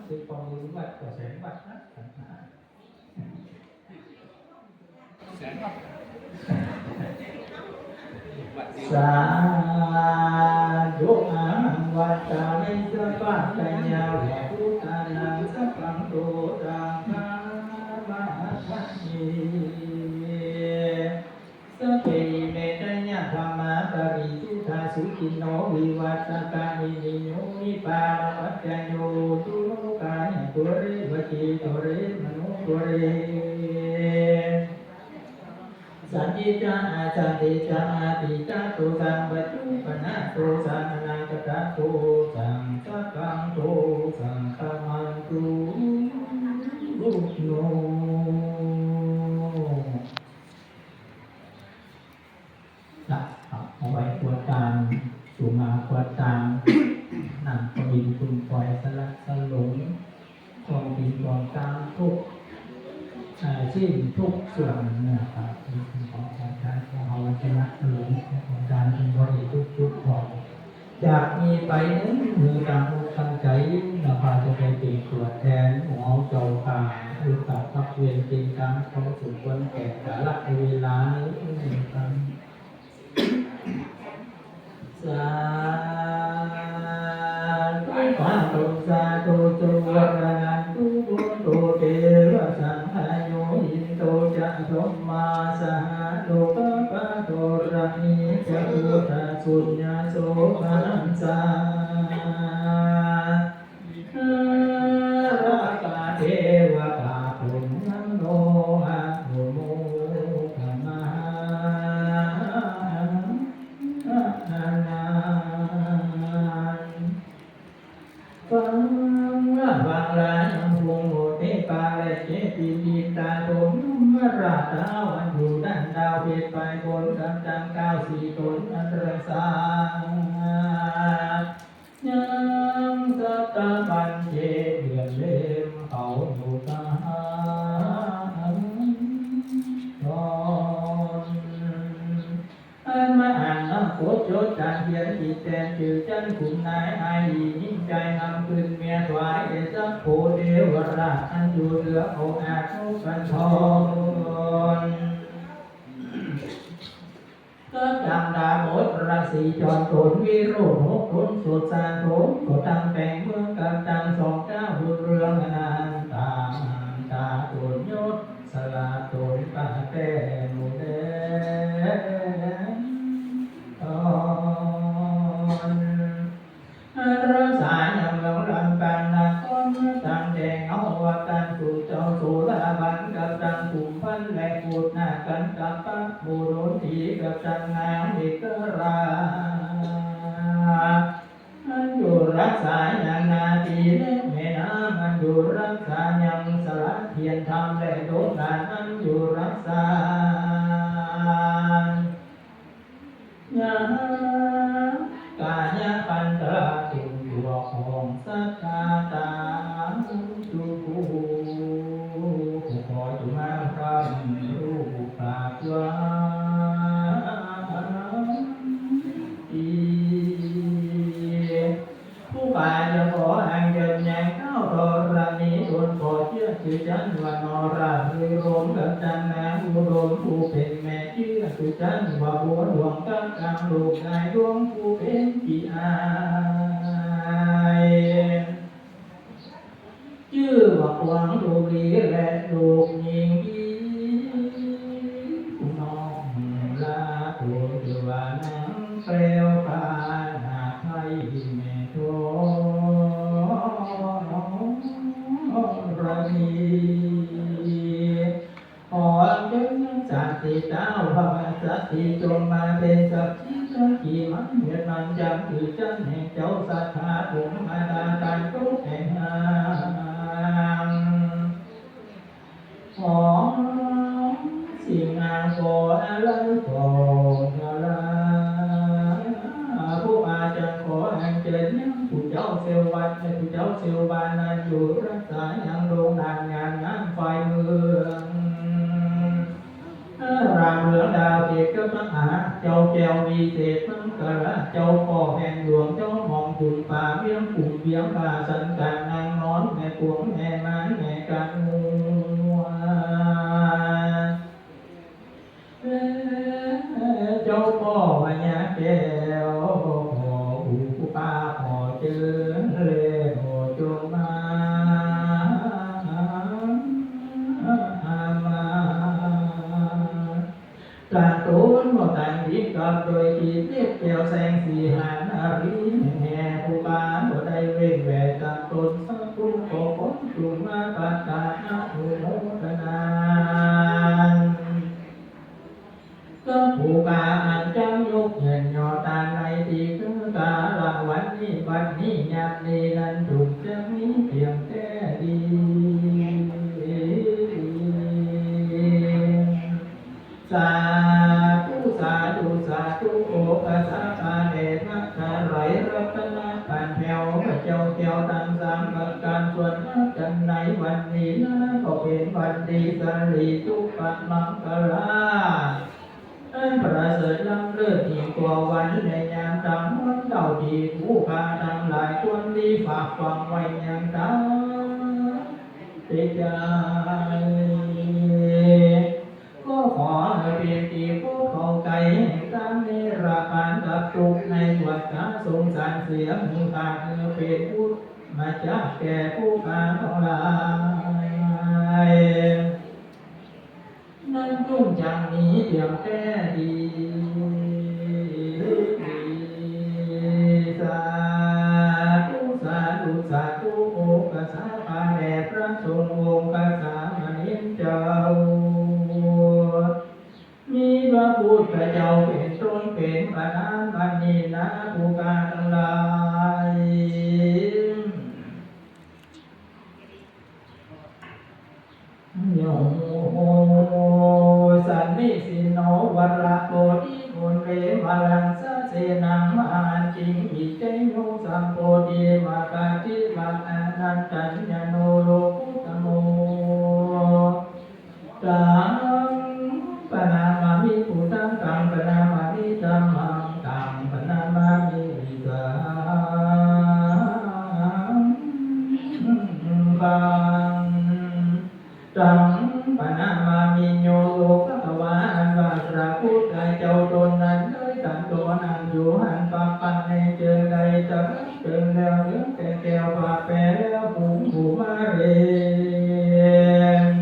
ຄືຄວາມຮູ້ວັດກໍແສງວັດນະ ສາທຸ ອະຫັງວັດສາມິ ສະພະກະຍາວະພຸດທານັງ ສະພັງໂຕ ສັງຄາມະ ທາມິ ສະເພ ເມ ຈະຍະ ທຳມາ ປະຣິສຸດທາ ສຸກິນໂນ ວິວັດສະກາ ນິມິດໂຍ ນິບານະປັດຈະໂຍ ໂຕ ໂລກາຍະ ໂຕ ເຣວະເຈ ໂຕ ເຣມະໂນ ໂຕ ເຣ ສັນທິດາ ອະສັນທິດາ ອະດີຕະໂຕ ສັງ ປັດຈຸບັນນະໂຕ ສັງ ອະນາກະຕະໂຕ ສັງ ສັກກັງໂຕ ສັງຄະມັນຕຸ ໂນ ນະ ເອົາໄວ້ກວດການ ສຸມາກວດການ ນຳປະດິນຄຸນຄອຍສະຫຼັກສະຫຼົງ ຂອງຜິງຂອງຕາງທຸກ ເອີ ສິ່ງທຸກສ່ວນນະຄັບ ຂອງການຂອງເຮົາສະຫຼັກສະຫຼົງຂອງການເປັນບໍລິສຸດຈຸດຂອງ ຈາກນີ້ໄປເນີ ຕັ້ງອົກຕັ້ງໃຈນະ ຂ້າຈະໄດ້ເປັນຕົວແທນຂອງເຈົ້າຂ້າ ຜູ້ກະທຳວຽນເປັນການຂໍສົມຄວນແກ່ກາລະເວລາເນີ ສາທຸ ສາທຸ ສາທຸ ສຸວະຣະນະຕຸ ໂຫຕຸ ເຕວະສັງຄະໂຍ ອິນໂຕ ຈະ ທຳມາ ສະຫະໂລກະປະໂທ ລະນີ ຈະ ພຸດທະ ສຸນຍະ ໂສພະນັນ ສາ ກະເທວະຕາ ປຸນຍະໂນ ອະນຸໂມທະນາ ອານານ ຟັງລະວັງລາຍັງ ໂພງໂມເຕປາ ແລະ ເຈຕິນດິນຕາ ໂຕນຍົມມະລາດາ ວັນຢູ່ດ້ານດາວເພັດ ໄປບົນກັບຈັ່ງເກົ້າສີ່ຕົນ ອັນລັກສາ ຍັງສະຕາບັນເຈດເດືອນເລັມເຂົາຢູ່ຕາຫານດອນ ອັນມາອ່ານນຳກົດຈົດການຂຽນ ຂີດແຕ້ມຊື່ຈັນ ກຸ່ມນາຍອາຍອີ່ຍິງໃຈນຳຂຶ້ນເມຍຖວາຍ ເດຊະໂພເທວະລາດ ອັນຢູ່ເຫຼືອອົງອາດນຸບັນທອນ ກັບຕັງດາບົດລະສີຈອນຕົນ ວິໂຣດຫົກຕົນ ສົດສາໂທນ ກໍຕັ້ງແຕ່ງເມືອງກັບຕັງສອງເຈົ້າບຸນເຮືອງອະນັນຕາ ຕາຕົນຍົດສະຫຼາຕົນປາແຕ່ໝູ່ແດນຕອນ ອາລະສາຍາເມືອງລຳປາງນະຄອນ ມາຕັ້ງແຕ່ເງົາວັດຕັນ ສູ່ເຈົ້າໂສລາບັນ ກັບຕັງກຸມພັນ ແລະ ພຸດນາກັນຕະປະ ໂມດົນຕີ ກັບຕັງນາງເອກະລາດ ອັນຢູ່ຮັກສາຍັງນາຕີ ແລະ ແມ່ນ້ຳ ອັນຢູ່ຮັກສາຍັງສະຫຼະທຽນທຳ ແລະ ດົງດານ ອັນຢູ່ຮັກສາ ຍາກາຍະຄັນຕະລາຕຸນຕົວຂອງສັດທາຕາທຸກຜູ້ ຂໍຈົ່ງມາພຳຮູ້ປາກວາອີ ຜູ້ຂ້າຈະຂໍອັນເຢິນແຍງເຈົ້າທໍລະນີ ຕົນກໍເຊື່ອຊື່ຈັນວ່ານໍລາບຮືລົມກັບຈັນນາງອຸດົມ ຜູ້ເປັນແມ່ເຊື່ອຊື່ຈັນວ່າບົວຫຼວງກັບກາງລູກຊາຍຫຼວງ ຜູ້ເປັນພີ່ອ້າຍ ຊື່ວ່າກວາງໂຕລີ ແລະ ລູກຍິງດີ ຜູ້ນ້ອງລາໂຕຊື່ວ່ານາງແກ້ວປານາໄທ ແມ່ທໍລະນີ ຂໍອັນເຊີນສັກສິທ້າວພະມະສັກສິ ຈົ່ງມາເປັນສັກຂີສັກຂີໝັ້ນຍືນໝັ້ນ ຈັ່ງຄືຈັນແຫ່ງເຈົ້າສັດທາ ຈົ່ງມາຕານຕານໂຕແຫ່ງນາງ ຂໍສິ່ງນາງຂໍອາໄລຂໍອາລາ ຜູ້ອາຈານຂໍອັນເຊີນຍັງ ຜູ້ເຈົ້າເຊວວັດ ແລະ ຜູ້ເຈົ້າເຊວວານ ອັນຢູ່ຮັກສາຍັງໂລງດ່ານງານງາມຝ່າຍເມືອງ ລາເມືອງດາວເກດກັບມະຫາເຈົ້າແກ້ວວິເສດມັງກະລາ ເຈົ້າພໍ່ແຫ່ງຫຼວງ ເຈົ້າໝອງຈຸມປາ ວຽງກຸມວຽງລາ ສັນການນາງ ນແມ່ກວາງແມ່ມ້າແມ່ກະງົວ ເຈົ້າພໍ່ພະຍາແກ້ວ ພໍ່ອູປາພໍ່ເຈີ ແລະພໍ່ຈົງມາ ມາ ຕາງຕົນບໍ່ຕ່າງດີກັບດ້ວຍກີບເລັບແກ້ວແສງສີຫານາຣີ ແຫ່ງແຫ່ຜູ້ຂ້າບໍ່ໄດ້ເວັ້ນແວ່ຕາງຕົນສັກຄົນ ຂໍຄວາມຈົ່ງມາປັດຕາອະນຸໂມທະນາ ກັບຜູ້ຂ້າອັນຈັກຍົກເງິນຍໍທານໃນທີ່ຄືກາລະວັນນີ້ ບັດນີ້ຍາມນີ້ນັ້ນ ທຸກຈະມີພຽງແຕ່ດີ. ສາທຸ ສາທຸ ສາທຸ ໂອກະສາປາແດ່ພະທະໄລ ລັດຕະນະພັນແຖວ ພະເຈົ້າແກ້ວທັງສາມປະການ ສ່ວນນັບກັນໃນວັນນີ້ນະ ກໍເປັນວັນດີສະລິສຸພະມັງຄະລາ ອັນປະເສີດລ້ຳເລີດຍິ່ງກວ່າວັນ ແລະຍາມຕາມວັນເຫຼົ່າທີ່ຜູ້ຂ້າທັງຫຼາຍຄວນດີຝາກຝັງໄວ້ຍັງຕາເປັນໃຈ ກໍຂໍໃຫ້ເປັນທີ່ໂພດເຂົ້າໃຈແຫ່ງການນິລະພານກັບທຸກໃນວັດກາສົງສານເສຍ ໃຫ້ເປັນບຸນມາຈາກແກ່ຜູ້ຂ້າທັງຫຼາຍ ນັ້ນຈົ່ງຈັກມີພຽງແຕ່ດີ. ສາທຸ ສາທຸ ສາທຸ ໂອກະສາປາແດ່ພະສົງອົງຄະສາມະເນນເຈົ້າ ມີພະພຸດທະເຈົ້າເປັນຕົ້ນເປັນປະທານ ບັດນີ້ນະ ຜູ້ຂ້າທັງຫຼາຍ ໂຍ ສັນນິສິນໂນ ວະລະໂກຕິມຸນເລ ວະລັງສະເສນະ ມະຫັນຕິງ ວິໄຈໂຍ ສັມໂພທິ ມະຄາທິ ວະອະນັນຕັນຍາໂນ ໂລກຸດຕະໂມ ຕັງ ປະນາມາມິ ພຸດທັງ ຕັງ ປະນາມາມິ ທຳມັງ ຕັງ ປະນາມາມິ ສັງ ຄັງ ຕັງ ປະນາມາມິ ໂຍ ໂອ ພະຄະວາ ອັນວ່າພະພຸດທະເຈົ້າຕົນນັ້ນເລີຍ ທ່ານຕົວນັ້ນຢູ່ຫັ້ນ ປະປາໃນເຈີໃດ ຕະເລິງເຖິງແລ້ວ ເຖິງແຕ່ແກ້ວພະແປແລ້ວ ພູມພູມາເລນ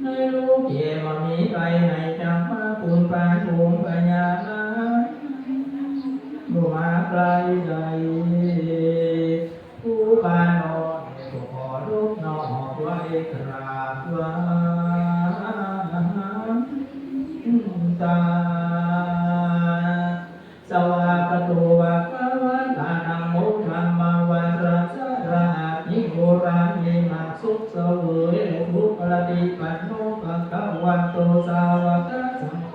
ໃນໂລເກບໍ່ມີໃຜໃນຈັກມາພຸ້ນ ປານພູມພະຍາມານບໍ່ມາໃກ້ໃດ ຜູ້ຂ້ານ້ອຍກໍຂໍລົບນ້ອມໄຫວ້ກາບໄຫວ້ສາ ສະວາກະໂຕ ພະຄະວະຕາ ທຳໂມ ທຳມະວາສະສະລະອະພິໂວລາມິ ມັງສຸກສະເຫວີຍ ແລະ ສຸປະຕິປັນໂນ ພະຄະວະໂຕ ສາວະກະສັງໂຄ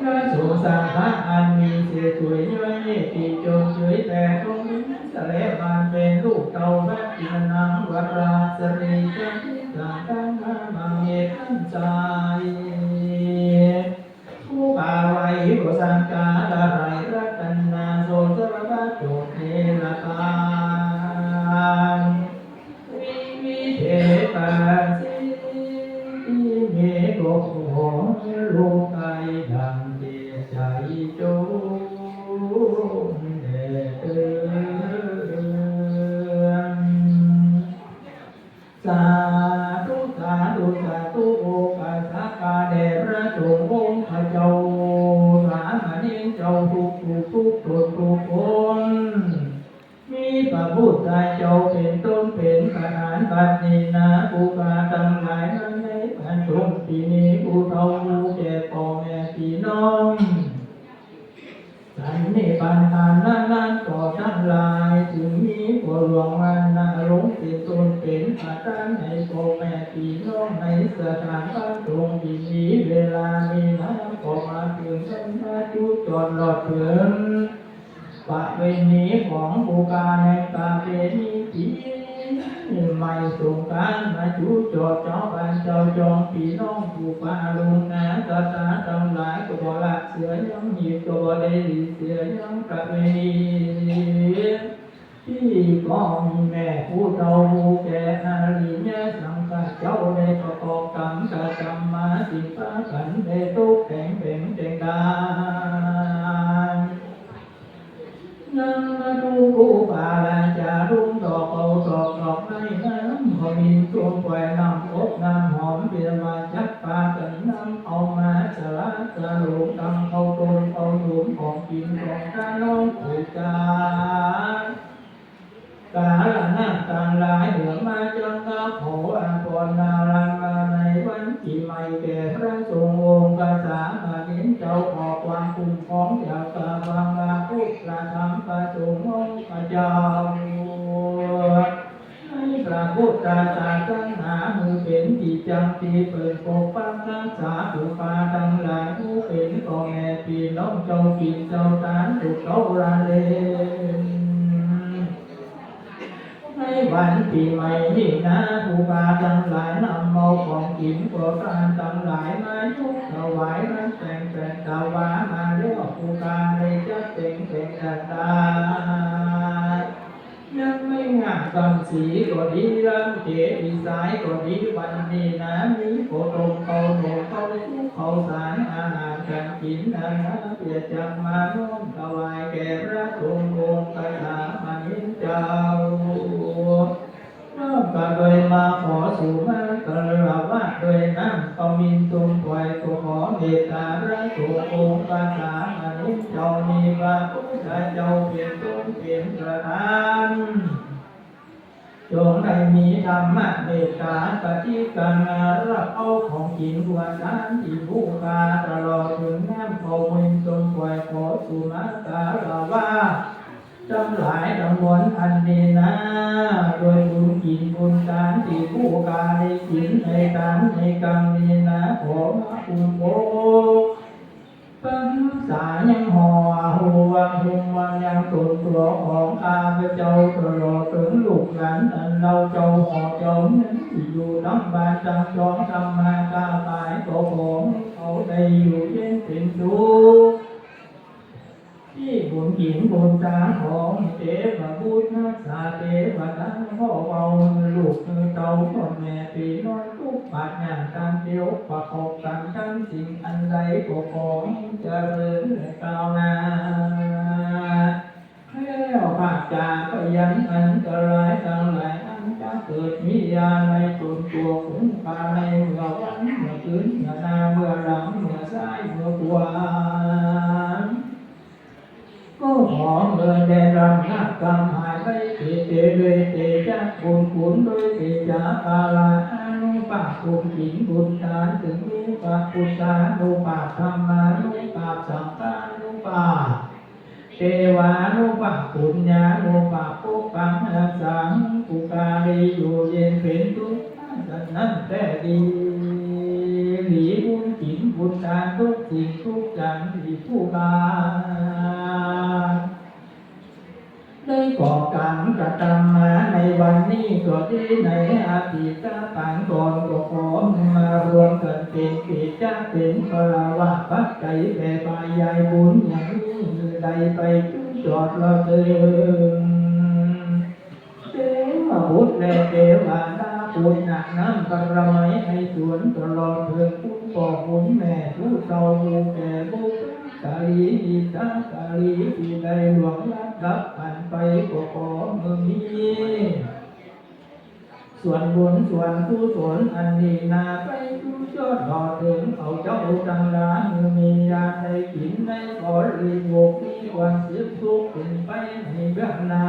ພະສົງສັງຄະອັນມີສິດສວຍຍ້ອຍນິຕິ ຈົ່ງເຊີຍແຕ່ຕົນສະແລະ ມາເປັນລູກເຕົ້າ ພະຈິນນະນັງ ວະລາສະລີ ຈັນຕິສັງຄະນາມະເມຕັນໄຊ ຜູ້ຂ້າໄຫວ້ບູຊາກາລະໄຫຼລັດຕະນະໂສດສະລະວັດໂຕເທລະການ ວິວິເທກາສິເມໂກໂຄໂລກາຍດັງເຈໃຈໂຈເດເຕີ ສາທຸ ສາທຸ ສາທຸ ໂອກາສະກາແດ່ພະສົງອົງພະເຈົ້າ ສາມະເນນເຈົ້າທຸກໆ ທຸກໆ ຕົນທຸກຄົນ ມີພະພຸດທະເຈົ້າເປັນຕົ້ນເປັນປະທານ ບັດນີ້ນາ ຜູ້ຂ້າທັງຫຼາຍມາໃນພັນສົງປີນີ້ ຜູ້ເຖົ້າຜູ້ແກ່ ພໍ່ແມ່ພີ່ນ້ອງ ສັນນິບາດທານນະນັ້ນກໍທັງຫຼາຍ ເຖິງມີພໍ່ຫຼວງມານະລົງເປັນຕົ້ນເປັນປະທານ ໃຫ້ພໍ່ແມ່ພີ່ນ້ອງໃນສະຖານບ້ານດົງດິນດີ ເວລານີ້ນະກໍມາເຖິງ ມາຈຸຈອດລອດເຖິງປະເວນີຂອງຜູ້ຂ້າແຫ່ງປະເວນີປີໃໝ່ສົງການ ມາຈຸຈອດເຈົ້າບ້ານເຈົ້າຊ່ອງ ພີ່ນ້ອງຜູ້ປ້າລຸງນາສະຕາທັງຫຼາຍ ກໍບໍ່ລະເສຍຍັງ ຮີດກໍບໍ່ໄດ້ເສຍຍັງ ປະເວນີ ພໍ່ແມ່ຜູ້ເຖົ້າຜູ້ແກ່ ອະລິຍະສັງຄະເຈົ້າ ໄດ້ປະກອບກຳກະທຳມາ ຈຶ່ງພາກັນໄດ້ຕົກແຕ່ງແປງແຕ່ງກາຍ ນຳມາດູປູປາລາຈາລຸງດອກເອົາດອກດອກໄມ້ ນ້ຳຂະມິນ ທຸມກ້ວຍ ນ້ຳອົບນ້ຳຫອມ ເປັນວ່າຈັກພາກັນນຳເອົາມາ ສະຫຼາກສະຫຼູງ ຕັ້ງເຂົ້າຕົ້ມເຂົ້າໂຮມ ຂອງກິນຂອງທານນ້ອງຜູ້ຈາ ສາລະນະທັງຫຼາຍ ເພື່ອມາຈັງກະຂໍອາພອນນາລາມາ ໃນວັນປີໃໝ່ ແກ່ພະສົງອົງຄະສາມະເນນເຈົ້າ ຂໍຄວາມຄຸ້ມຄອງຈາກພະວັງ ພະພຸດທະທຳພະສົງອົງຄະເຈົ້າ ໃນພະພຸດທະສາສະໜາ ໃຫ້ເປັນທີ່ຈັງທີ່ເພິ່ງປົກປັກຮັກສາ ຜູ້ຂ້າທັງຫຼາຍ ຜູ້ເປັນພໍ່ແມ່ພີ່ນ້ອງ ເຈົ້າກິນເຈົ້າທານ ທຸກເທົ່າລະເລນ ໃນວັນປີໃໝ່ນີ້ນາ ຜູ້ຂ້າທັງຫຼາຍ ນຳເອົາຂອງກິນຂອງທານທັງຫຼາຍ ມາຍົກຖວາຍ ມາແຕ່ງແປງຖວາຍ ມາແລ້ວຜູ້ຂ້າໄດ້ຈັດແຕ່ງແຕ່ງກະທາຍ ຍັງໄມ່ງາມຄຳສີກໍດີ ລຳເຈດີໄຊກໍດີ ວັນນີ້ນາ ມີເຂົ້າຕົ້ມເຂົ້າໜົມ ເຂົ້າສຸກເຂົ້າສານ ອາຫານການກິນ ນານາເພື່ອຈັກມານ້ອມຖວາຍ ແກ່ພະສົງອົງຄະສາມະເນນເຈົ້າ ພ້ອມກັນດ້ວຍມາຂໍສຸມາຄາລະວະ ດ້ວຍນ້ຳຂະມິນ ທຸມກ້ວຍ ຂໍເມດຕາພະສົງອົງຄະສາມະເນນເຈົ້າ ມີພະພຸດທະເຈົ້າເປັນຕົ້ນເປັນປະທານ ຈົ່ງໄດ້ມີທຳມະເມດຕາປະຕິການ ຮັບເອົາຂອງກິນຂອງທານທີ່ຜູ້ຂ້າ ຕະຫຼອດເຖິງນ້ຳຂະມິນ ທຸມກ້ວຍ ຂໍສຸມາຄາລະວະ ທັງຫຼາຍທັງມວນອັນນີ້ນາ ດ້ວຍບຸນກິນບຸນທານທີ່ຜູ້ຂ້າໄດ້ກິນໄດ້ທານໃນຄັ້ງນີ້ນາ ຂໍມາຄຸ້ມປົກປັກຮັກສາ ຍັງຫໍ່ຫາຮູ້ວ່າ ຫຸ້ມວ່າຍັງຕົນຕົວຂອງຂ້າພະເຈົ້າ ຕະຫຼອດເຖິງລູກຫຼານທ່ານເຫຼົ່າເຈົ້າ ຫໍເຈົ້າເຮືອນທີ່ຢູ່ຕາມບ້ານຕາມຊ່ອງ ທຳມາຄ້າຂາຍ ກໍຂໍໃຫ້ເຂົາໄດ້ຢູ່ເຢັນເປັນສຸກ ມີບຸນກິນບຸນທານຂອງເທວະບຸດຮັກສາເທວະດາ ຂໍເວົ້າໃຫ້ລູກໃຫ້ເຕົ້າ ພໍ່ແມ່ພີ່ນ້ອງ ທຸກບາດຍາກການເດວ ປະກອບກັນທັງສິ່ງອັນໃດ ກໍຂໍໃຫ້ຈະເລີນແລະກ້າວໜ້າ ແຄ້ວຄາດຈາກໄພຍັນອັນຕະລາຍທັງຫຼາຍ ອັນຈະເກີດມີຍາໃນຕົນຕົວຂອງຂ້າ ໃນເມື່ອວັນ ເມື່ອຄືນ ເມື່ອໜ້າ ເມື່ອຫຼັງ ເມື່ອຊ້າຍ ເມື່ອຂວາ ກໍຂໍໃຫ້ໄດ້ລຳລາບກຳຫາຍໄປ ເຕເຕ ດ້ວຍເຕຈະບຸນຄຸນ ດ້ວຍເຕຈະພາລາອານຸພາບ ບຸນກິນບຸນທານ ເຊິ່ງມີພະພຸດທານຸພາບ ທຳມານຸພາບ ສັງຄານຸພາບ ເທວານຸພາບ ປຸນຍານຸພາບ ປົກປັກຮັກສາ ຜູ້ຂ້າໄດ້ຢູ່ເຢັນເປັນສຸກ ສະນັ້ນແທ້ດີ ມີບຸນກິນບຸນທານ ທຸກສິ່ງທຸກຢ່າງທີ່ຜູ້ຂ້າ ໄດ້ກໍ່ການກະທຳມາໃນວັນນີ້ກໍດີ ໃນອະດີດຊາດປາງກ່ອນກໍຂໍໃຫ້ມາລວມກັນເປັນເຕຈະ ເປັນພາລະວະປັດໄຈ ແຜ່ພາຍາຍບຸນຢ່າງນີ້ ໃຫ້ໄດ້ໄປຈົນຈອດລະເຖິງ ເທວະບຸດແລະເທວະດາ ປຸນນະນຳບາລະມີໃຫ້ສູນຕະຫຼອດເຖິງຄຸນພໍ່ຄຸນແມ່ ຜູ້ເຖົ້າຜູ້ແກ່ ບຸບພະກາລີ ນິດຖາກາລີ ທີ່ໄດ້ລ່ວງລັບດັບກັນໄປ ກໍຂໍໃຫ້ມີ ສ່ວນບຸນສ່ວນກຸສົນອັນດີນາໄປສູ່ຈອດຫຼອດເຖິງເຂົາເຈົ້າທັງຫຼາຍ ໃຫ້ມີຢາໄດ້ກິນໄດ້ບໍລິໂພກ ມີຄວາມສຸກເປັນໄປໃນເບື້ອງໜ້າ.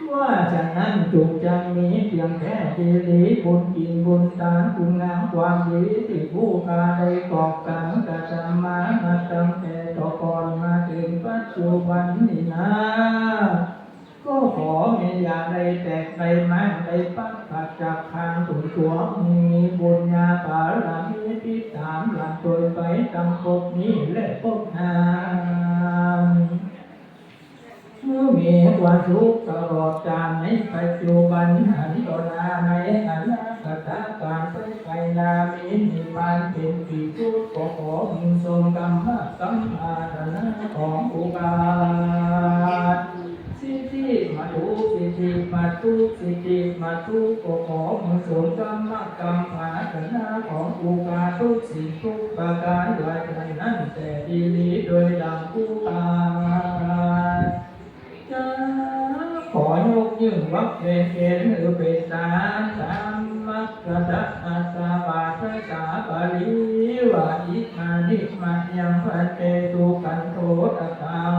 ເພາະສະນັ້ນ ຈົ່ງຈັກມີພຽງແຕ່ດີຫຼີ ບຸນກິນບຸນທານ ຄຸນງາມຄວາມດີ ທີ່ຜູ້ຂ້າໄດ້ກອບການກະທຳມາ ນັບຕັ້ງແຕ່ແຕ່ກ່ອນມາເຖິງປັດຈຸບັນນີ້ນາ ກໍຂໍໃຫ້ຢ່າໄດ້ແຕກໄດ້ມ້າງໄດ້ປັດປາກຈາກທາງຕົນຕົວ ມີບຸນຍາບາລະມີຕິດຕາມຫຼັງຕົນໄປ ທັງພົບນີ້ແລະພົບໜ້າ ໃຫ້ມີຄວາມສຸກຕະຫຼອດການໃນປັດຈຸບັນ ຫັນຕໍ່ໜ້າໃນອະນາຄະຕະການໄປໄກໜ້າ ມີນິບພານເປັນທີ່ສຸດ ກໍຂໍບຸນສົມຄຳປາດຖະໜາຂອງຜູ້ຂ້າ ສິດທິ ທຸກສິດທິມາທຸກ ກໍຂໍບຸນສົມກຳມະກຳປາຖະໜາຂອງຜູ້ຂ້າທຸກສິ່ງທຸກປະການ ວ່າຈະນັ້ນແຕ່ດີຫຼີໂດຍດັ່ງຜູ້ຂ້າຈະຂໍຍົກຍື່ນວັກແລງແກນ ໃຫ້ເປັນຕາມ ຕາມມັກກະດະອັດຕະປາທະສາບາລີວ່າ ອິມານິມະຍັງພັນເຕ ສຸຂັນໂທຕະກັງ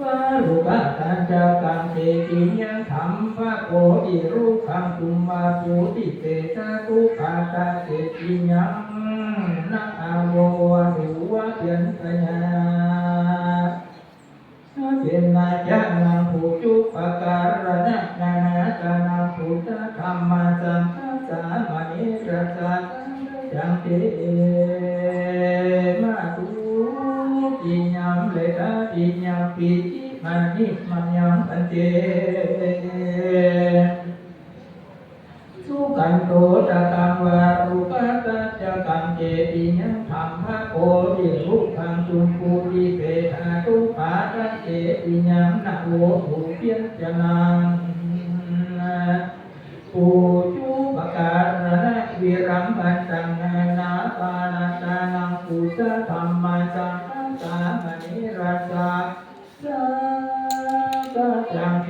ວາລຸກະຕັນຈະກັງ ເຈຕິຍັງ ທຳພະໂພທິລຸກຂັງ ຕຸມມະໂພທິເສດຖາຕຸປາທະເຈຕິຍັງ ນະອະໂວວະດູວະເປັນພະຍາ ເປັນນາຈານັງ ປູຈຸປະກາລະນະນານາຈານັງ ພຸດທະທຳມະສັງຄະສາມະເນລະສາ ສັງຄະຈັງ ເທ ມະທຸຕິຍັມ ເລຕະຕິຍັມ ປິ ມະນິມະຍັງ ພັນເຕ ສຸຂັນໂທຕະກັງ ວາລຸກະຕັນຈະກັງ ເຈຕິຍັງ ທຳພະໂພທິລຸກຂັງ ຕຸມມະໂພທິເສດຖາຕຸປາທະເຈຕິຍັງ ນະໂວດູພະຍັນຈະນັງ ປູຈຸປະກາລະນະວິລັມພັນຕັງ ນານາປານາຈານັງ ພຸດທະທຳມະສັງຄະສາມະເນລະສາ ສັງຄະຈັງ ເທ